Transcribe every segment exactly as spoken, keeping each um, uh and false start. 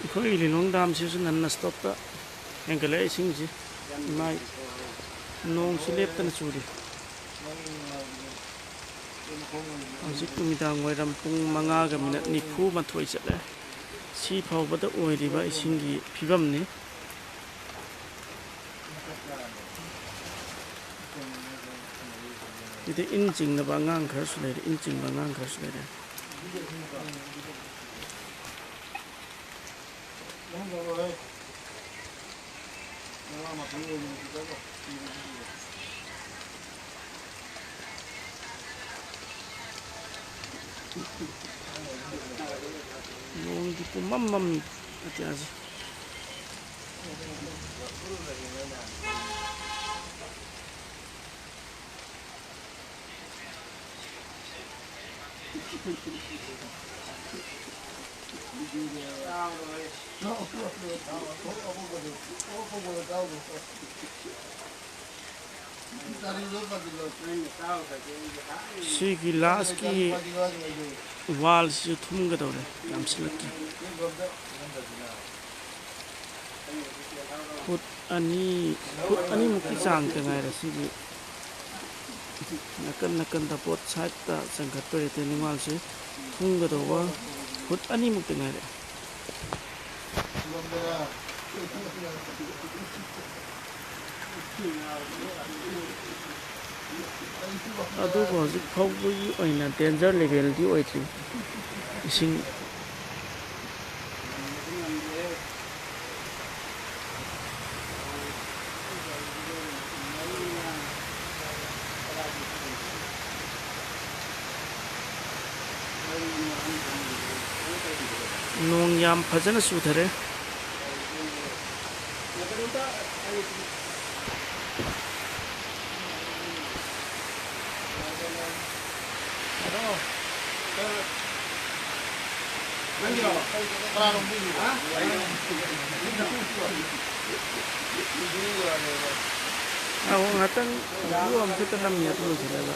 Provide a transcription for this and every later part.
ꯑꯩꯈꯣꯏꯒꯤ ꯂꯤꯂꯣꯡ ꯗꯥꯝꯁꯤꯁꯨ ꯅꯟ ꯁ꯭ꯇꯣꯞꯇ ꯍꯦꯟꯒꯠꯂꯛꯑꯦ ꯏꯁꯤꯡꯁꯤ꯫ ꯏꯃꯥꯏ, ꯅꯣꯡꯁꯨ ꯂꯦꯞꯇꯅ ꯆꯨꯔꯤ꯫ ꯍꯧꯖꯤꯛ ꯅꯨꯃꯤꯗꯥꯡ ꯋꯥꯏꯔꯝ ꯄꯨꯡ ꯃꯉꯥꯒ ꯃꯤꯅꯠ ꯅꯤꯐꯨ ꯃꯥꯊꯣꯏ ꯆꯠꯂꯦ꯫ ꯁꯤ ꯐꯥꯎꯕꯗ ꯑꯣꯏꯔꯤꯕ ꯏꯁꯤꯡꯒꯤ ꯐꯤꯕꯝꯅꯤ꯫ ꯁꯤꯗ ꯏꯟ ꯆꯤꯡꯅꯕ ꯑꯉꯥꯡ ꯈꯔꯁꯨ ꯂꯩꯔꯦ, ꯏꯟ ꯆꯤꯡꯕ ꯑꯉꯥꯡ ꯈꯔꯁꯨ ꯂꯩꯔꯦ꯫ ꯅꯣꯡꯗꯤ ꯄꯨꯝꯃꯝ ꯃꯝꯃꯤ ꯑꯇꯤꯌꯥꯁꯦ꯫ ꯁꯤꯒꯤ ꯂꯥꯁꯀꯤ ꯋꯥꯜꯁꯤꯁꯨ ꯊꯨꯝꯒꯗꯧꯔꯦ, ꯌꯥꯝꯁꯤꯜꯂꯛꯇ꯭ꯔꯦ꯫ ꯐꯨꯠ ꯑꯅꯤ, ꯐꯨꯠ ꯑꯅꯤꯃꯨꯛꯀꯤ ꯆꯥꯡꯇ ꯉꯥꯏꯔꯦ ꯁꯤꯒꯤ ꯅꯥꯀꯟ ꯅꯥꯀꯟꯗ ꯕꯣꯠ ꯁꯥꯏꯗꯇ ꯆꯪꯈꯠꯄ ꯔꯤꯇꯦꯅꯤꯡ ꯋꯥꯜꯁꯦ ꯊꯨꯝꯒꯗꯧꯕ ꯐꯨꯠ ꯑꯅꯤꯃꯨꯛꯇ ꯉꯥꯏꯔꯦ꯫ ꯑꯗꯨꯕꯨ ꯍꯧꯖꯤꯛ ꯐꯥꯎꯕꯒꯤ ꯑꯣꯏꯅ ꯗꯦꯟꯖꯔ ꯂꯦꯚꯦꯜꯗꯤ ꯑꯣꯏꯗ꯭ꯔꯤ꯫ ꯏꯁꯤꯡ ꯅꯣꯡ ꯌꯥꯝ ꯐꯖꯅ ꯆꯨꯊꯔꯦ꯫ ꯑꯧ, ꯉꯥꯛꯇꯪ ꯚꯤꯗꯤꯑꯣ ꯑꯃꯈꯛꯇ ꯅꯝꯃꯤ, ꯑꯗꯨ ꯂꯣꯏꯁꯤꯜꯂꯒ꯫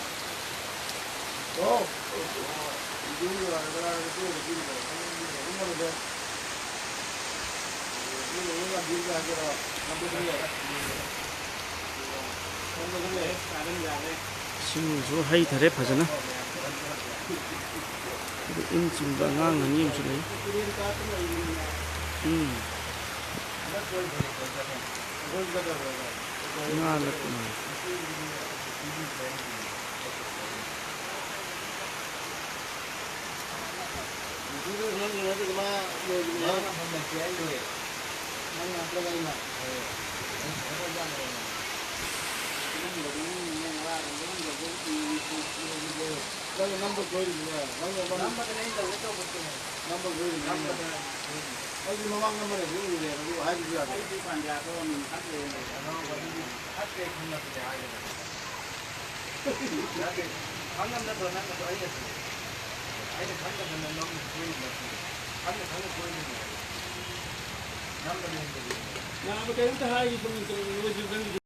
ꯏꯁꯤꯡꯁꯨ ꯍꯩꯊꯔꯦ ꯐꯖꯅ꯫ ꯑꯗꯨ ꯏꯟ ꯆꯤꯡꯕ ꯑꯉꯥꯡ ꯑꯅꯤ ꯑꯃꯁꯨ ꯂꯩ꯫ ꯎꯝ꯫ ꯉꯥ ꯂꯛꯄ ꯃꯥꯜꯂꯦ꯫ ꯅꯪꯅ ꯅꯝꯕ ꯁꯣꯏꯔꯤꯗꯨꯅꯦ꯫ ꯅꯪꯅ ꯅꯝꯕ ꯅꯝꯕꯗꯅꯦ ꯑꯩꯅ ꯇꯧꯒꯦ ꯇꯧꯕꯁꯦ꯫ ꯅꯝꯕ ꯁꯣꯏꯔꯤꯗꯨꯅꯦ꯫ ꯅꯝꯕꯗ ꯑꯩꯗꯤ ꯃꯃꯥꯡ ꯅꯝꯕꯗ ꯑꯗꯨꯝ ꯎꯔꯦ꯫ ꯑꯗꯨ ꯍꯥꯏꯕꯁꯨ ꯌꯥꯗꯦ꯫ ꯑꯩꯗꯤ ꯄꯥꯟꯖꯥꯗꯣ ꯃꯤꯡ ꯈꯪꯗꯦꯅꯦ꯫ ꯑꯗꯨꯗꯤ ꯐꯠꯇꯦ ꯈꯪꯅꯕꯗꯤ ꯍꯥꯏꯒꯗꯕꯅꯦ꯫ ꯅꯠꯇꯦ, ꯈꯪꯉꯝ ꯅꯠꯇ꯭ꯔꯣ ꯅꯪꯅꯁꯨ ꯑꯩꯅꯁꯨ? ꯑꯩꯅ ꯈꯪꯗꯕ ꯅꯪ ꯅꯝꯕ ꯁꯣꯏꯔꯤ ꯅꯠꯇꯦ꯫ ꯈꯪꯅ ꯈꯪꯅ ꯁꯣꯏꯔꯤꯅꯦ꯫ ꯅꯝꯕꯅ ꯍꯦꯟꯖꯜꯂꯤꯅꯦ꯫ ꯌꯥꯕ ꯀꯔꯤꯝꯇ ꯍꯥꯏꯒꯤꯗ꯭ꯔꯣ ꯅꯪ?